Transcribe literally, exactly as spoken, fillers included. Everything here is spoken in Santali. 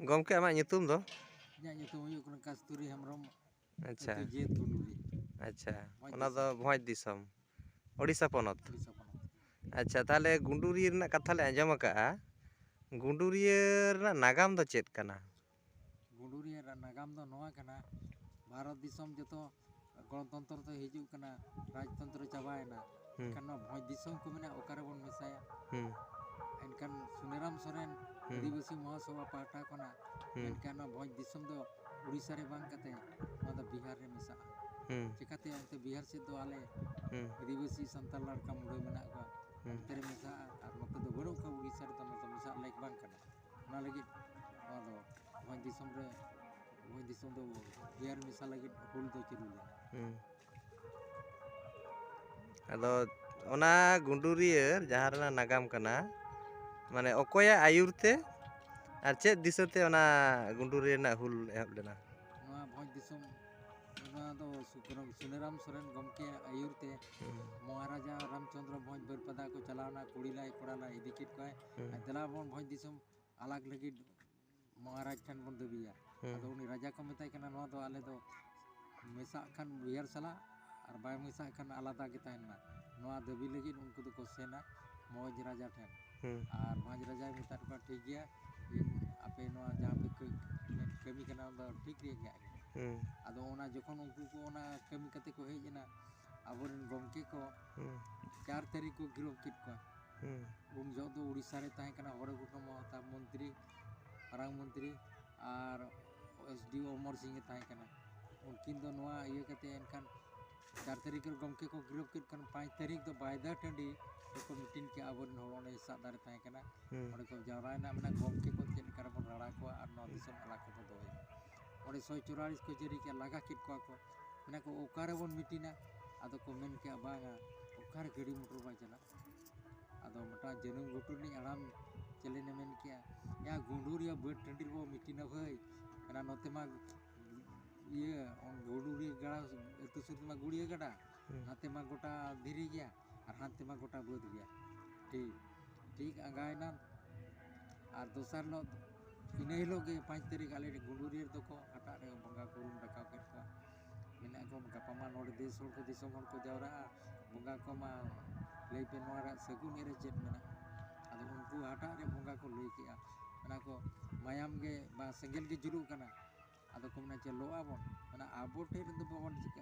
ᱜᱚᱢᱠᱮ, ᱟᱢᱟᱜ ᱧᱩᱛᱩᱢ ᱫᱚ? ᱤᱧᱟᱹᱜ ᱧᱩᱛᱩᱢ ᱦᱩᱭᱩᱜ ᱠᱟᱱᱟ ᱠᱟᱥᱛᱩᱨᱤ ᱦᱮᱢᱵᱨᱚᱢ᱾ ᱟᱪᱪᱷᱟ᱾ ᱟᱹᱛᱩ ᱡᱟᱹᱛ ᱜᱩᱸᱰᱩᱨᱤ᱾ ᱟᱪᱪᱷᱟ᱾ ᱵᱷᱚᱸᱡᱽ ᱚᱱᱟ ᱫᱚ ᱫᱤᱥᱚᱢ᱾ ᱵᱷᱚᱸᱡᱽ ᱫᱤᱥᱚᱢ, ᱳᱰᱤᱥᱟ ᱯᱚᱱᱚᱛ᱾ ᱳᱰᱤᱥᱟ ᱯᱚᱱᱚᱛ᱾ ᱟᱪᱪᱷᱟ, ᱛᱟᱦᱚᱞᱮ ᱜᱩᱸᱰᱩᱨᱤᱭᱟᱹ ᱨᱮᱱᱟᱜ ᱠᱟᱛᱷᱟ ᱞᱮ ᱟᱸᱡᱚᱢ ᱟᱠᱟᱫᱼᱟ, ᱜᱩᱸᱰᱩᱨᱤᱭᱟᱹ ᱨᱮᱱᱟᱜ ᱱᱟᱜᱟᱢ ᱫᱚ ᱪᱮᱫ ᱠᱟᱱᱟ? ᱜᱩᱸᱰᱩᱨᱤᱭᱟᱹ ᱨᱮᱱᱟᱜ ᱱᱟᱜᱟᱢ ᱫᱚ ᱱᱚᱣᱟ ᱠᱟᱱᱟ, ᱵᱷᱟᱨᱚᱛ ᱫᱤᱥᱚᱢ ᱡᱚᱛᱚ ᱜᱚᱱᱚᱛᱚᱱᱛᱨᱚ ᱛᱮ ᱦᱤᱡᱩᱜ ᱠᱟᱱᱟ, ᱨᱟᱡᱽᱛᱚᱱᱛᱨᱚ ᱪᱟᱵᱟᱭᱮᱱᱟ᱾ ᱦᱩᱸ᱾ ᱮᱱᱠᱷᱟᱱ ᱱᱚᱣᱟ ᱵᱷᱚᱸᱡᱽ ᱫᱤᱥᱚᱢ ᱠᱚ ᱢᱮᱱᱟ, ᱚᱠᱟ ᱨᱮᱵᱚᱱ ᱢᱮᱥᱟᱭᱟ? ᱦᱩᱸ᱾ ᱮᱱᱠᱷᱟᱱ ᱥᱩᱱᱮᱨᱟᱢ ᱥᱚᱨᱮᱱ ᱦᱩᱸ᱾ ᱟᱹᱫᱤᱵᱟᱹᱥᱤ ᱢᱚᱦᱟᱥᱚᱵᱷᱟ ᱯᱟᱦᱴᱟ ᱠᱷᱚᱱᱟᱜ ᱦᱩᱸ᱾ ᱢᱮᱱᱠᱷᱟᱱ ᱱᱚᱣᱟ ᱵᱷᱚᱸᱡᱽ ᱫᱤᱥᱚᱢ ᱫᱚ ᱩᱲᱤᱥᱥᱟ ᱨᱮ ᱵᱟᱝ ᱠᱟᱛᱮ ᱱᱚᱣᱟ ᱫᱚ ᱵᱤᱦᱟᱨ ᱨᱮ ᱢᱮᱥᱟᱜᱼᱟ᱾ ᱦᱩᱸ᱾ ᱪᱮᱠᱟᱛᱮ ᱚᱱᱛᱮ ᱵᱤᱦᱟᱨ ᱥᱮᱫ ᱫᱚ ᱟᱞᱮ ᱦᱩᱸ᱾ ᱟᱹᱫᱤᱵᱟᱹᱥᱤ ᱥᱟᱱᱛᱟᱲ ᱞᱟᱲᱠᱟ ᱢᱩᱰᱟᱹ ᱢᱮᱱᱟᱜ ᱠᱚᱣᱟ, ᱦᱩᱸ᱾ ᱚᱱᱛᱮ ᱨᱮ ᱢᱮᱥᱟᱜᱼᱟ, ᱟᱨ ᱱᱚᱛᱮ ᱫᱚ ᱵᱟᱹᱱᱩᱜ ᱠᱚᱣᱟ ᱩᱲᱤᱥᱥᱟ ᱨᱮᱫᱚ, ᱱᱚᱛᱮ ᱢᱮᱥᱟᱜ ᱞᱮᱠ ᱵᱟᱝ ᱠᱟᱱᱟ᱾ ᱚᱱᱟ ᱞᱟᱹᱜᱤᱫ ᱱᱚᱣᱟ ᱫᱚ ᱵᱷᱚᱸᱡᱽ ᱫᱤᱥᱚᱢ ᱨᱮ, ᱵᱷᱚᱸᱡᱽ ᱫᱤᱥᱚᱢ ᱫᱚ ᱵᱤᱦᱟᱨ ᱢᱮᱥᱟ ᱞᱟᱹᱜᱤᱫ ᱦᱩᱞ ᱫᱚ ᱪᱟᱹᱞᱩ ᱞᱮᱱᱟ᱾ ᱦᱩᱸ᱾ ᱟᱫᱚ ᱚᱱᱟ ᱜᱩᱸᱰᱩᱨᱤᱭᱟᱹ ᱡᱟᱦᱟᱸ ᱨᱮᱱᱟᱜ ᱱᱟᱜᱟᱢ ᱠᱟᱱᱟ, ᱢᱟᱱᱮ ᱚᱠᱚᱭᱟᱜ ᱟᱹᱭᱩᱨ ᱛᱮ ᱟᱨ ᱪᱮᱫ ᱫᱤᱥᱟᱹ ᱛᱮ ᱚᱱᱟ ᱜᱩᱸᱰᱩᱨᱤᱭᱟᱹ ᱨᱮᱱᱟᱜ ᱦᱩᱞ ᱮᱦᱚᱵ ᱞᱮᱱᱟ? ᱱᱚᱣᱟ ᱵᱷᱚᱸᱡᱽ ᱫᱤᱥᱚᱢ, ᱱᱚᱣᱟ ᱫᱚ ᱥᱩᱠᱨᱟᱢ-, ᱥᱩᱱᱮᱨᱟᱢ ᱥᱚᱨᱮᱱ ᱜᱚᱢᱠᱮᱭᱟᱜ ᱟᱹᱭᱩᱨ ᱛᱮ ᱦᱩᱸ᱾ ᱢᱚᱦᱟᱨᱟᱡᱟ ᱨᱟᱢᱪᱚᱸᱫᱽᱨᱚ ᱵᱷᱚᱸᱡᱽ ᱵᱟᱹᱨᱯᱟᱫᱟ ᱠᱚ ᱪᱟᱞᱟᱣᱱᱟ, ᱠᱩᱲᱤ ᱞᱟᱭ ᱠᱚᱲᱟ ᱞᱟᱭ ᱤᱫᱤ ᱠᱮᱫ ᱠᱚᱣᱟᱭ᱾ ᱦᱩᱸ᱾ ᱟᱨ ᱫᱮᱞᱟ ᱵᱚᱱ ᱵᱷᱚᱸᱡᱽ ᱫᱤᱥᱚᱢ ᱟᱞᱟᱜᱽ ᱞᱟᱹᱜᱤᱫ ᱢᱚᱦᱟᱨᱟᱡᱽ ᱴᱷᱮᱱ ᱵᱚᱱ ᱫᱟᱹᱵᱤᱭᱟ᱾ ᱦᱩᱸ᱾ ᱟᱫᱚ ᱩᱱᱤ ᱨᱟᱡᱟ ᱠᱚ ᱢᱮᱛᱟᱭ ᱠᱟᱱᱟ, ᱱᱚᱣᱟ ᱫᱚ ᱟᱞᱮ ᱫᱚ ᱢᱮᱥᱟᱜ ᱠᱷᱟᱱ ᱵᱤᱦᱟᱨ ᱥᱟᱞᱟᱜ, ᱟᱨ ᱵᱟᱭ ᱢᱮᱥᱟᱜ ᱠᱷᱟᱱ ᱟᱞᱟᱫᱟ ᱜᱮ ᱛᱟᱦᱮᱱ ᱢᱟ᱾ ᱱᱚᱣᱟ ᱫᱟᱹᱵᱤ ᱞᱟᱹᱜᱤᱫ ᱩᱱᱠᱩ ᱫᱚᱠᱚ ᱥᱮᱱᱟ ᱵᱷᱚᱸᱡᱽ ᱨᱟᱡᱟ ᱴᱷᱮᱱ᱾ ᱦᱩᱸ᱾ ᱟᱨ ᱵᱷᱚᱸᱡᱽ ᱨᱟᱡᱟᱭ ᱢᱮᱛᱟᱫ ᱠᱚᱣᱟ, ᱴᱷᱤᱠ ᱜᱮᱭᱟ, ᱤᱧ ᱟᱯᱮ ᱱᱚᱣᱟ ᱡᱟᱦᱟᱸ ᱯᱮ ᱠᱟᱹ-, ᱠᱟᱹᱢᱤ ᱠᱟᱱᱟ, ᱚᱱᱟ ᱫᱚ ᱴᱷᱤᱠ ᱜᱮᱭᱟ᱾ ᱦᱩᱸ᱾ ᱟᱫᱚ ᱚᱱᱟ ᱡᱚᱠᱷᱚᱱ ᱩᱱᱠᱩ ᱠᱚ ᱚᱱᱟ ᱠᱟᱹᱢᱤ ᱠᱟᱛᱮ ᱠᱚ ᱦᱮᱡ ᱮᱱᱟ, ᱟᱵᱚᱨᱮᱱ ᱜᱚᱢᱠᱮ ᱠᱚ ᱦᱩᱸ᱾ ᱪᱟᱨ ᱛᱟᱹᱨᱤᱠᱷ ᱠᱚ ᱜᱤᱨᱟᱹᱵ ᱠᱮᱫ ᱠᱚᱣᱟ᱾ ᱦᱩᱸ᱾ ᱩᱱ ᱡᱚᱦᱚᱜ ᱫᱚ ᱩᱲᱤᱥᱥᱟ ᱨᱮ ᱛᱟᱦᱮᱸ ᱠᱟᱱᱟ ᱦᱚᱲᱮ ᱠᱩᱴᱟᱹᱢ ᱢᱚᱦᱚᱛᱟ ᱢᱚᱱᱛᱨᱤ, ᱢᱟᱨᱟᱝ ᱢᱚᱱᱛᱨᱤ ᱟᱨ ᱮᱥ ᱰᱤ ᱳ ᱚᱢᱚᱨ ᱥᱤᱝ ᱮ ᱛᱟᱦᱮᱸ ᱠᱟᱱᱟ᱾ ᱩᱱᱠᱤᱱ ᱫᱚ ᱱᱚᱣᱟ ᱤᱭᱟᱹ ᱠᱟᱛᱮ ᱮᱱᱠᱷᱟᱱ ᱪᱟᱨ ᱛᱟᱹᱨᱤᱠᱷ ᱨᱮ ᱜᱚᱢᱠᱮ ᱠᱚ ᱜᱤᱨᱟᱹᱵ ᱠᱮᱫ ᱠᱷᱟᱱ ᱯᱟᱸᱪ ᱛᱟᱹᱨᱤᱠᱷ ᱫᱚ ᱵᱟᱭᱫᱟ ᱴᱟᱺᱰᱤ ᱨᱮᱠᱚ ᱢᱤᱴᱤᱝ ᱠᱮᱜᱼᱟ᱾ ᱟᱵᱚᱨᱮᱱ ᱦᱚᱲ ᱚᱸᱰᱮ ᱦᱮᱥᱟᱜ ᱫᱟᱨᱮ ᱛᱟᱦᱮᱸ ᱠᱟᱱᱟ᱾ ᱦᱩᱸ᱾ ᱚᱸᱰᱮ ᱠᱚ ᱡᱟᱣᱨᱟᱭᱮᱱᱟ, ᱢᱮᱱᱟ ᱜᱚᱢᱠᱮ ᱠᱚ ᱪᱮᱫ ᱞᱮᱠᱟ ᱨᱮᱵᱚᱱ ᱨᱟᱲᱟ ᱠᱚᱣᱟ ᱟᱨ ᱱᱚᱣᱟ ᱦᱩᱸ᱾ ᱫᱤᱥᱚᱢ ᱟᱞᱟᱜᱽ ᱠᱚᱵᱚ ᱫᱚᱦᱚᱭᱟ᱾ ᱚᱸᱰᱮ ᱥᱚᱭ ᱪᱩᱨᱟᱞᱤᱥ ᱠᱚ ᱡᱟᱹᱨᱤ ᱠᱮᱜᱼᱟ, ᱞᱟᱜᱟ ᱠᱮᱫ ᱠᱚᱣᱟ ᱠᱚ᱾ ᱢᱮᱱᱟ ᱠᱚ, ᱚᱠᱟ ᱨᱮᱵᱚᱱ ᱢᱤᱴᱤᱝᱟ? ᱟᱫᱚ ᱠᱚ ᱢᱮᱱ ᱠᱮᱜᱼᱟ, ᱵᱟᱝᱟ, ᱚᱠᱟᱨᱮ ᱜᱟᱹᱰᱤ ᱢᱚᱴᱚᱨ ᱵᱟᱭ ᱪᱟᱞᱟᱜ? ᱟᱫᱚ ᱢᱤᱫᱴᱟᱝ ᱡᱟᱹᱱᱩᱢ ᱜᱷᱩᱴᱩ ᱨᱤᱱᱤᱡ ᱦᱟᱲᱟᱢ ᱪᱮᱞᱮᱱᱮ ᱢᱮᱱ ᱠᱮᱜᱼᱟ, ᱭᱟ, ᱜᱩᱸᱰᱩᱨᱤᱭᱟᱹ ᱵᱟᱹᱫᱽ ᱴᱟᱺᱰᱤ ᱨᱮᱵᱚ ᱢᱤᱴᱤᱝᱟ ᱵᱷᱟᱹᱭ᱾ ᱢᱮᱱᱟ, ᱱᱚᱛᱮ ᱢᱟ ᱤᱭᱟᱹ, ᱜᱩᱸᱰᱩᱨᱤᱭᱟᱹ ᱜᱟᱰᱟ ᱟᱹᱛᱩ ᱥᱩᱨ ᱨᱮᱢᱟ ᱜᱩᱲᱤᱭᱟᱹ ᱜᱟᱰᱟ, ᱦᱩᱸ᱾ ᱱᱟᱛᱮ ᱢᱟ ᱜᱚᱴᱟ ᱫᱷᱤᱨᱤ ᱜᱮᱭᱟ ᱟᱨ ᱦᱟᱱᱛᱮ ᱢᱟ ᱜᱚᱴᱟ ᱵᱟᱹᱫᱽ ᱜᱮᱭᱟ᱾ ᱴᱷᱤᱠ, ᱴᱷᱤᱠ ᱟᱸᱜᱟᱭᱮᱱᱟ᱾ ᱟᱨ ᱫᱚᱥᱟᱨ ᱦᱤᱞᱳᱜ ᱤᱱᱟᱹ ᱦᱤᱞᱳᱜ ᱜᱮ ᱯᱟᱸᱪ ᱛᱟᱹᱨᱤᱠᱷ ᱟᱞᱮ ᱜᱩᱰᱩᱨᱤᱭᱟᱹ ᱨᱮᱫᱚ ᱠᱚ ᱦᱟᱴᱟᱜ ᱨᱮ ᱵᱚᱸᱜᱟ ᱠᱚ ᱨᱩᱢ ᱨᱟᱠᱟᱵ ᱠᱮᱫ ᱠᱚᱣᱟ᱾ ᱢᱮᱱᱟᱜ ᱠᱚ ᱜᱟᱯᱟ ᱢᱟ ᱱᱚᱰᱮ ᱫᱮᱥ ᱦᱚᱲ ᱠᱚ ᱫᱤᱥᱚᱢ ᱦᱚᱲ ᱠᱚ ᱡᱟᱣᱨᱟᱜᱼᱟ, ᱵᱚᱸᱜᱟ ᱠᱚᱢᱟ ᱞᱟᱹᱭ ᱯᱮ ᱱᱚᱣᱟ ᱨᱮᱭᱟᱜ ᱥᱟᱹᱜᱩᱱ ᱮᱨᱮ ᱪᱮᱫ ᱢᱮᱱᱟᱜᱼᱟ? ᱟᱫᱚ ᱩᱱᱠᱩ ᱦᱟᱴᱟᱜ ᱨᱮ ᱵᱚᱸᱜᱟ ᱠᱚ ᱞᱟᱹᱭ ᱠᱮᱜᱼᱟ, ᱢᱮᱱᱟ ᱠᱚ ᱢᱟᱭᱟᱢ ᱜᱮ ᱵᱟ ᱥᱮᱸᱜᱮᱞ ᱜᱮ ᱡᱩᱞᱩᱜ ᱠᱟᱱᱟ᱾ ᱟᱫᱚ ᱠᱚ ᱢᱮᱱᱟ ᱪᱮ ᱞᱚᱜ ᱟᱵᱚᱱ, ᱢᱮᱱᱟ ᱟᱵᱚ ᱴᱷᱮᱱ ᱨᱮᱫᱚ ᱵᱟᱵᱚᱱ ᱪᱤᱠᱟᱹᱜᱼᱟ᱾